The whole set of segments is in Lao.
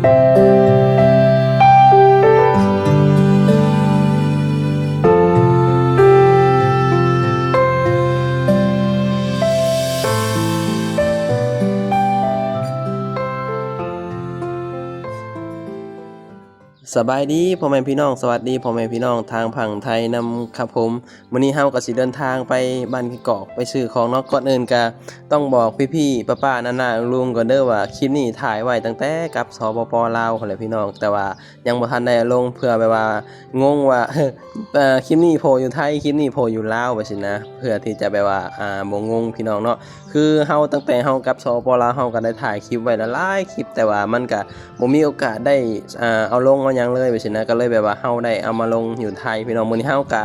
ສະບາຍດີພໍ່ແມ່ພີ່ນ້ອງ, ສະຫວັດດີພໍ່ແມ່ພີ່ນ້ອງທາງຝັ່ງໄທນຳຄັບຜົມ. ມື້ນີ້ເຮົາກໍຊິເດີນທາງໄປບ້ານແກ້ງກອກ ໄປຊື້ຂອງເນາະ. ກ່ອນອື່ນກໍຕ້ອງບອກພີ່ໆ ປ້າໆ ນ້າໆ ລຸງໆ ກ່ອນເດີວ່າ ຄລິບນີ້ຖ່າຍໄວ້ຕັ້ງແຕ່ກັບ ສປປ ລາວ ພຸ້ນແຫຼະພີ່ນ້ອງ, ແຕ່ວ່າຍັງບໍ່ທັນໄດ້ລົງ ເພື່ອແບບວ່າງົງວ່າ ເອີ ຄລິບນີ້ໂພຢູ່ໄທ ຄລິບນີ້ໂພຢູ່ລາວ ແບບຊີ້ນະ, ເພື່ອທີ່ຈະແບບວ່າ ອ່າ ບໍ່ງົງພີ່ນ້ອງເນາະ. ຄືເຮົາ ຕັ້ງແຕ່ເຮົາກັບ ສປປ ລາວ ເຮົາກໍໄດ້ຖ່າຍຄລິບໄວ້ຫຼາຍໆ ຄລິບ ແຕ່ວ່າມັນກໍບໍ່ມີໂອກາດໄດ້ ອ່າ ເອົາລົງເອົາຫຍັງເລີຍ ແບບຊີ້ນະ, ກໍເລີຍແບບວ່າເຮົາໄດ້ເອົາມາລົງຢູ່ໄທພີ່ນ້ອງ. ມື້ນີ້ເຮົາກໍ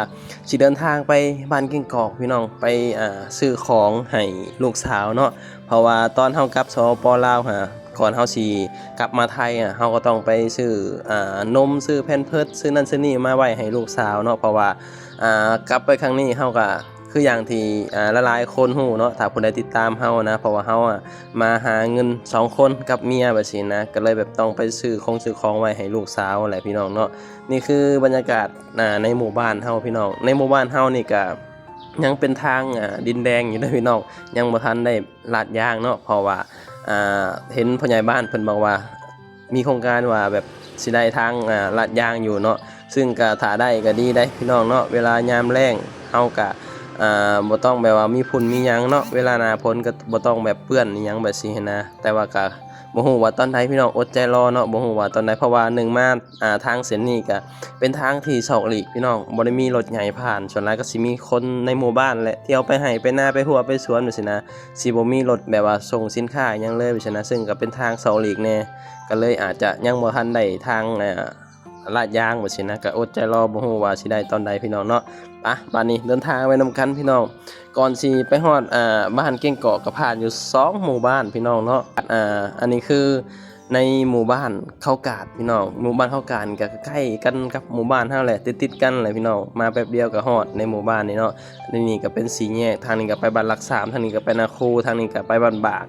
ຊິເດີນທາງໄປບ້ານແກ້ງກອກພີ່ນ້ອງ, ໄປ ອ່າ ຊື້ຂອງໃຫ້ລູກສາວເນາະ, ເພາະວ່າຕອນເຮົາກັບ ສປປ ລາວຫັ້ນ ກ່ອນເຮົາຊິກັບມາໄທ ອ່າ ເຮົາກໍຕ້ອງໄປຊື້ ອ່າ ນົມ ຊື້ແພມເພີດ ຊື້ນັ້ນຊື້ນີ້ມາໄວ້ໃຫ້ລູກສາວເນາະ, ເພາະວ່າ ອ່າ ກັບໄປຄັ້ງນີ້ເຮົາກໍ ຄືຢ່າງທີ່ ອ່າ ຫຼາຍໆຄົນຮູ້ເນາະ, ຖ້າຜູ້ໃດຕິດຕາມເຮົານະ, ເພາະວ່າເຮົາ ອ່າ ມາຫາເງິນສອງຄົນກັບເມຍ ແບບຊີ້ນະ, ກໍເລີຍແບບຕ້ອງໄປຊື້ຂອງຊື້ຂອງໄວ້ໃຫ້ລູກສາວແຫຼະພີ່ນ້ອງເນາະ. ນີ້ຄືບັນຍາກາດ ອ່າ ໃນໝູ່ບ້ານເຮົາພີ່ນ້ອງ. ໃນໝູ່ບ້ານເຮົານີ້ກໍຍັງເປັນທາງ ອ່າ ດິນແດງຢູ່ເດີພີ່ນ້ອງ, ຍັງບໍ່ທັນໄດ້ລາດຢາງເນາະ, ເພາະວ່າ ອ່າ ເຫັນຜູ້ໃຫຍ່ບ້ານເພິ່ນບອກວ່າ ມີໂຄງການວ່າແບບຊິໄດ້ທາງ ອ່າ ລາດຢາງຢູ່ເນາະ, ຊຶ່ງກະຖ້າໄດ້ກະດີໄດ໋ພີ່ນ້ອງເນາະ. ເວລາຍາມແລ້ງເຮົາກະ ອ່າ ບໍ່ຕ້ອງແບບວ່າມີຝຸ່ນມີຫຍັງເນາະ, ເວລາໜ້າຝົນກະບໍ່ຕ້ອງແບບເປື້ອນອີ່ຫຍັງແບບຊີ້ຫັ້ນນະ. ແຕ່ວ່າກະບໍ່ຮູ້ວ່າຕອນໃດພີ່ນ້ອງ, ອົດໃຈລໍເນາະ, ບໍ່ຮູ້ວ່າຕອນໃດ, ເພາະວ່າໜຶ່ງມາ ອ່າ ທາງເສັ້ນນີ້ກະເປັນທາງທີ່ຊອກຫຼີກພີ່ນ້ອງ, ບໍ່ໄດ້ມີລົດໃຫຍ່ຜ່ານ, ສ່ວນຫຼາຍກະຊິມີຄົນໃນໝູ່ບ້ານແຫຼະ ທ່ຽວໄປໄຮ່ໄປນາ ໄປຮົ້ວໄປສວນແບບຊີ້ນະ, ຊິບໍ່ມີລົດແບບວ່າສົ່ງສິນຄ້າອີ່ຫຍັງເລີຍແບບຊີ້ນະ, ຊຶ່ງກະເປັນທາງຊອກຫຼີກແດ່. ກໍເລີຍອາດຈະຍັງບໍ່ທັນໄດ້ທາງ ອ່າ ລາດຢາງວ່າຊີ້ນະ, ກໍອົດໃຈລໍ ບໍ່ຮູ້ວ່າຊິໄດ້ຕອນໃດພີ່ນ້ອງເນາະ. ປະ ບາດນີ້ເດີນທາງໄປນຳກັນພີ່ນ້ອງ, ກ່ອນຊິໄປຮອດ ອ່າ ບ້ານແກ້ງກອກ ກໍຜ່ານຢູ່ສອງໝູ່ບ້ານພີ່ນ້ອງເນາະ. ອ່າ ອັນນີ້ຄືໃນໝູ່ບ້ານເຂົາກາດພີ່ນ້ອງ, ໝູ່ບ້ານເຂົາກາດນີ້ກໍໃກ້ກັນກັບໝູ່ບ້ານເຮົາແຫຼະ, ຕິດໆກັນແຫຼະພີ່ນ້ອງ, ມາແປັບດຽວກໍຮອດໃນໝູ່ບ້ານນີ້ເນາະ. ອັນນີ້ກໍເປັນສີ່ແຍກ, ທາງນີ້ກໍໄປບ້ານຫຼັກສາມ, ທາງນີ້ກໍໄປນາຄູ, ທາງນີ້ກໍໄປບ້ານບາກ,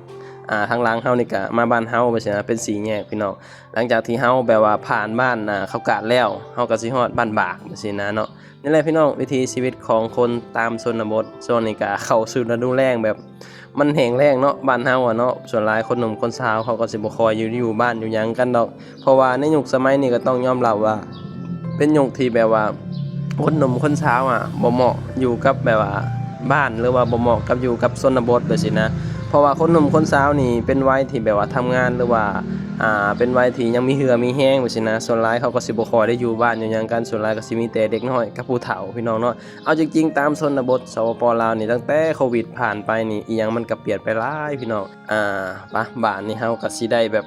ອ່າ ທາງຫຼັງເຮົານີ້ກໍມາບ້ານເຮົາ ວ່າຊີ້ນະ, ເປັນສີ່ແຍກພີ່ນ້ອງ. ຫຼັງຈາກທີ່ເຮົາແບບວ່າຜ່ານບ້ານ ອ່າ ເຂົາກາດແລ້ວ, ເຮົາກໍຊິຮອດບ້ານບາກ ຈັ່ງຊີ້ນະເນາະ. ນີ້ແຫຼະພີ່ນ້ອງ, ວິຖີຊີວິດຂອງຄົນຕາມຊົນນະບົດ. ຊ່ວງນີ້ກໍເຂົ້າສູ່ລະດູແລ້ງ, ແບບມັນແຫ້ງແລ້ງເນາະ ບ້ານເຮົາອະເນາະ. ສ່ວນຫຼາຍຄົນໜຸ່ມຄົນສາວເຂົາກໍຊິບໍ່ຄ່ອຍຢູ່ ຢູ່ບ້ານຢູ່ຫຍັງກັນດອກ, ເພາະວ່າໃນຍຸກສະໄໝນີ້ກໍຕ້ອງຍອມຮັບວ່າ ເປັນຍຸກທີ່ແບບວ່າຄົນໜຸ່ມຄົນສາວອະບໍ່ເໝາະຢູ່ກັບແບບວ່າບ້ານ ຫຼືວ່າບໍ່ເໝາະກັບຢູ່ກັບຊົນນະບົດ ແບບຊີ້ນະ. ເພາະວ່າຄົນໜຸ່ມຄົນສາວນີ້ເປັນໄວທີ່ແບບວ່າທຳງານ ຫຼືວ່າ ອ່າ ເປັນໄວທີ່ຍັງມີເຫື່ອມີແຮງ ແບບຊີ້ນະ. ສ່ວນຫຼາຍເຂົາກໍຊິບໍ່ຄ່ອຍໄດ້ຢູ່ບ້ານຢູ່ຫຍັງກັນ, ສ່ວນຫຼາຍກໍຊິມີແຕ່ເດັກນ້ອຍກັບຜູ້ເຖົ້າ ພີ່ນ້ອງເນາະ. ເອົາຈິງໆ ຕາມຊົນນະບົດ ສປປ ລາວນີ້ ຕັ້ງແຕ່ໂຄວິດຜ່ານໄປນີ້ ອີ່ຫຍັງມັນກໍປ່ຽນໄປຫຼາຍ ພີ່ນ້ອງ. ອ່າ ປະ ບາດນີ້ເຮົາກໍຊິໄດ້ແບບ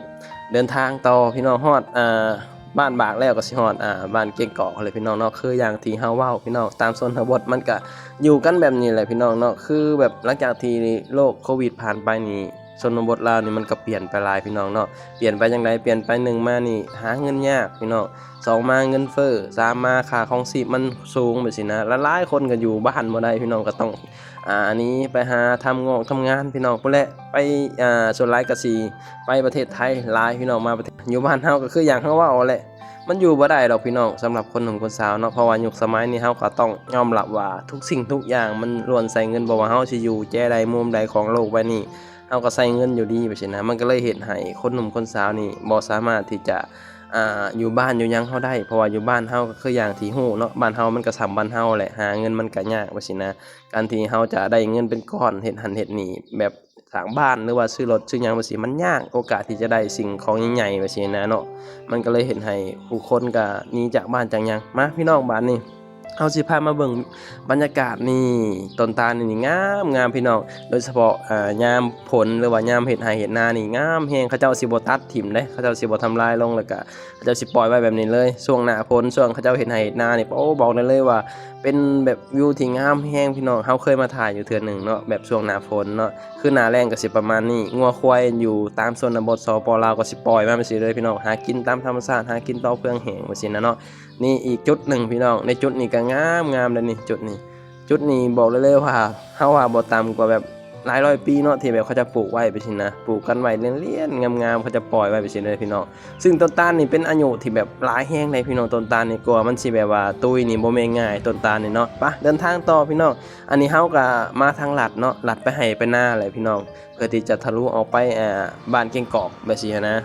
ເດີນທາງຕໍ່ ພີ່ນ້ອງ, ຮອດ ອ່າ ບ້ານບາກແລ້ວກໍຊິຮອດ ອ່າ ບ້ານແກ້ງກອກແລ້ວ ພີ່ນ້ອງເນາະ. ຄືຢ່າງທີ່ເຮົາເວົ້າ ພີ່ນ້ອງ, ຕາມຊົນນະບົດມັນກະຢູ່ກັນແບບນີ້ແຫຼະ ພີ່ນ້ອງເນາະ. ຄືແບບຫຼັງຈາກທີ່ໂລກໂຄວິດຜ່ານໄປນີ້ ຊົນນະບົດລາວນີ້ມັນກະປ່ຽນໄປຫຼາຍ ພີ່ນ້ອງເນາະ. ປ່ຽນໄປຈັ່ງໃດ? ປ່ຽນໄປ ໜຶ່ງມານີ້ ຫາເງິນຍາກ ພີ່ນ້ອງ, ສອງມາເງິນເຟີ້, ສາມມາຄ່າຄອງຊີບມັນສູງ ແບບຊີ້ນະ. ຫຼາຍໆຄົນກໍຢູ່ບ້ານບໍ່ໄດ້ ພີ່ນ້ອງ, ກໍຕ້ອງ ອ່າ ໜີໄປຫາທຳງອກທຳງານ ພີ່ນ້ອງ, ພຸ້ນແຫຼະ ໄປ ອ່າ ສ່ວນຫຼາຍກໍຊິໄປປະເທດໄທຫຼາຍ ພີ່ນ້ອງ. ມາປະເທດ ຢູ່ບ້ານເຮົາກໍຄືຢ່າງເຮົາເວົ້າແຫຼະ, ມັນຢູ່ບໍ່ໄດ້ດອກ ພີ່ນ້ອງ, ສຳລັບຄົນໜຸ່ມຄົນສາວເນາະ. ເພາະວ່າຍຸກສະໄໝນີ້ເຮົາກໍຕ້ອງຍອມຮັບວ່າທຸກສິ່ງທຸກຢ່າງມັນລ້ວນໃຊ້ເງິນ, ບໍ່ວ່າເຮົາຊິຢູ່ແຈໃດມຸມໃດຂອງໂລກໃບນີ້ ເຮົາກໍໃຊ້ເງິນຢູ່ດີ ແບບຊີ້ນະ. ມັນກໍເລີຍເຮັດໃຫ້ຄົນໜຸ່ມຄົນສາວນີ້ບໍ່ສາມາດທີ່ຈະ ອ່າ ຢູ່ບ້ານຢູ່ຫຍັງເຮົາໄດ້, ເພາະວ່າຢູ່ບ້ານເຮົາກໍຄືຢ່າງທີ່ຮູ້ເນາະ, ບ້ານເຮົາມັນກໍສ່ຳບ້ານເຮົາແຫຼະ, ຫາເງິນມັນກໍຍາກ ແບບຊີ້ນະ. ການທີ່ເຮົາຈະໄດ້ເງິນເປັນກ້ອນ ເຮັດຫັ້ນເຮັດນີ້ ແບບສ້າງບ້ານ ຫຼືວ່າຊື້ລົດຊື້ຫຍັງແບບຊີ້ ມັນຍາກໂອກາດທີ່ຈະໄດ້ສິ່ງຂອງໃຫຍ່ໆ ແບບຊີ້ນະເນາະ. ມັນກໍເລີຍເຮັດໃຫ້ຜູ້ຄົນກໍໜີຈາກບ້ານຈາກຫຍັງ. ມາ ພີ່ນ້ອງ, ບາດນີ້ເຮົາຊິພາມາເບິ່ງບັນຍາກາດນີ້, ຕົ້ນຕານນີ້ງາມໆ ພີ່ນ້ອງ, ໂດຍສະເພາະ ອ່າ ຍາມຝົນ ຫຼືວ່າຍາມເຮັດໄຮ່ເຮັດນານີ້ງາມແຮງ. ເຂົາເຈົ້າຊິບໍ່ຕັດຖິ້ມເດ້, ເຂົາເຈົ້າຊິບໍ່ທຳລາຍລົງ, ແລ້ວກະ ເຂົາເຈົ້າຊິປ່ອຍໄວ້ແບບນີ້ເລີຍ. ຊ່ວງໜ້າຝົນ ຊ່ວງເຂົາເຈົ້າເຮັດໄຮ່ເຮັດນານີ້ ໂອ້ ບອກໄດ້ເລີຍວ່າເປັນແບບວິວທີ່ງາມແຮງ ພີ່ນ້ອງ. ເຮົາເຄີຍມາຖ່າຍຢູ່ເທື່ອໜຶ່ງເນາະ, ແບບຊ່ວງໜ້າຝົນເນາະ, ຄືໜ້າແລ້ງກໍຊິປະມານນີ້. ງົວຄວາຍຢູ່ຕາມຊົນນະບົດ ສປປ ລາວ ກໍຊິປ່ອຍມາແບບຊີ້ເລີຍ ພີ່ນ້ອງ, ຫາກິນຕາມທຳມະຊາດ, ຫາກິນຕໍ່ເຟືອງແຫ້ງ ແບບຊີ້ນະເນາະ. ນີ້ອີກຈຸດໜຶ່ງ ພີ່ນ້ອງ, ໃນຈຸດນີ້ກໍງາມໆເດ້ນີ້, ຈຸດນີ້ ຈຸດນີ້ບອກໄດ້ເລີຍວ່າ ເຮົາວ່າບໍ່ຕ່ຳກວ່າແບບ ຫຼາຍຮ້ອຍປີເນາະ ທີ່ແບບເຂົາຈະປູກໄວ້ແບບຊີ້ນະ ປູກກັນໄວ້ລຽນໆງາມໆ ເຂົາຈະປ່ອຍໄວ້ແບບຊີ້ເລີຍພີ່ນ້ອງ. ຊຶ່ງຕົ້ນຕານນີ້ເປັນອາຍຸທີ່ແບບຫຼາຍແຮງໃດ໋ພີ່ນ້ອງ. ຕົ້ນຕານນີ້ ກວ່າມັນຊິແບບວ່າຕຸ້ຍນີ້ບໍ່ແມ່ນງ່າຍ ຕົ້ນຕານນີ້ເນາະ. ປະ ເດີນທາງຕໍ່ພີ່ນ້ອງ. ອັນນີ້ເຮົາກະມາທາງລັດເນາະ ລັດໄປໄຮ່ໄປນາແຫຼະພີ່ນ້ອງ ເພື່ອທີ່ຈະທະລຸອອກໄປ ອ່າ ບ້ານແກ້ງກອກແບບຊີ້ຫັ້ນນະ.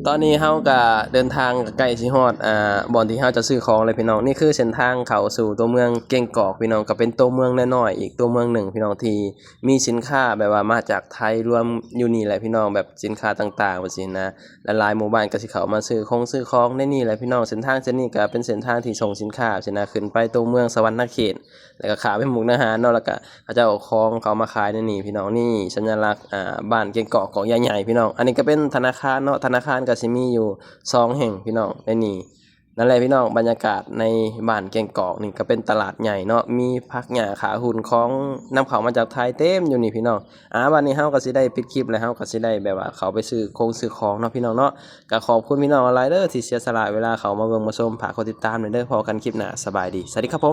ຕອນນີ້ເຮົາກະເດີນທາງໃກ້ຊິຮອດ ອ່າ ບ່ອນທີ່ເຮົາຈະຊື້ຂອງແລ້ວພີ່ນ້ອງ. ນີ້ຄືເສັ້ນທາງເຂົ້າສູ່ຕົວເມືອງແກ້ງກອກພີ່ນ້ອງ ກະເປັນຕົວເມືອງນ້ອຍໆອີກຕົວເມືອງໜຶ່ງພີ່ນ້ອງ ທີ່ມີສິນຄ້າແບບວ່າມາຈາກໄທລວມຢູ່ນີ້ແຫຼະພີ່ນ້ອງ ແບບສິນຄ້າຕ່າງໆແບບຊີ້ນະ. ຫຼາຍໆໝູ່ບ້ານກະຊິເຂົ້າມາຊື້ຄົງຊື້ຂອງໃນນີ້ແຫຼະພີ່ນ້ອງ. ເສັ້ນທາງເສັ້ນນີ້ກະເປັນເສັ້ນທາງທີ່ສົ່ງສິນຄ້າຊີ້ນະ ຂຶ້ນໄປຕົວເມືອງສະຫວັນນະເຂດ ແລ້ວກະຂ້າມໄປມຸກດາຫານເນາະ ແລ້ວກະເຂົາເຈົ້າເອົາຂອງເຂົ້າມາຂາຍໃນນີ້ພີ່ນ້ອງ. ນີ້ສັນຍາລັກ ອ່າ ບ້ານແກ້ງກອກ ກອກຢາໃຫຍ່ພີ່ນ້ອງ. ອັນນີ້ກະເປັນທະນາຄານເນາະ ທະນາຄານກະຊິມີຢູ່ສອງແຫ່ງພີ່ນ້ອງໃນນີ້. ນັ້ນແຫຼະພີ່ນ້ອງ ບັນຍາກາດໃນບ້ານແກ້ງກອກນີ້ກະເປັນຕະຫຼາດໃຫຍ່ເນາະ ມີຜັກຫຍ້າຂາຫຸ່ນຂອງນຳເຂົ້າມາຈາກໄທເຕັມຢູ່ນີ້ພີ່ນ້ອງ. ອ່າ ບັດນີ້ເຮົາກະຊິໄດ້ປິດຄລິບ ແລ້ວເຮົາກະຊິໄດ້ແບບວ່າເຂົ້າໄປຊື້ຄົງຊື້ຂອງເນາະພີ່ນ້ອງເນາະ. ກະຂອບຄຸນພີ່ນ້ອງຫຼາຍເດີທີ່ເສຍສະຫຼະເວລາເຂົ້າມາເບິ່ງມາຊົມ ຝາກກົດຕິດຕາມແດ່ເດີ. ພໍ້ກັນຄລິບໜ້າ ສະບາຍດີ ສະຫວັດດີຄັບຜົມ.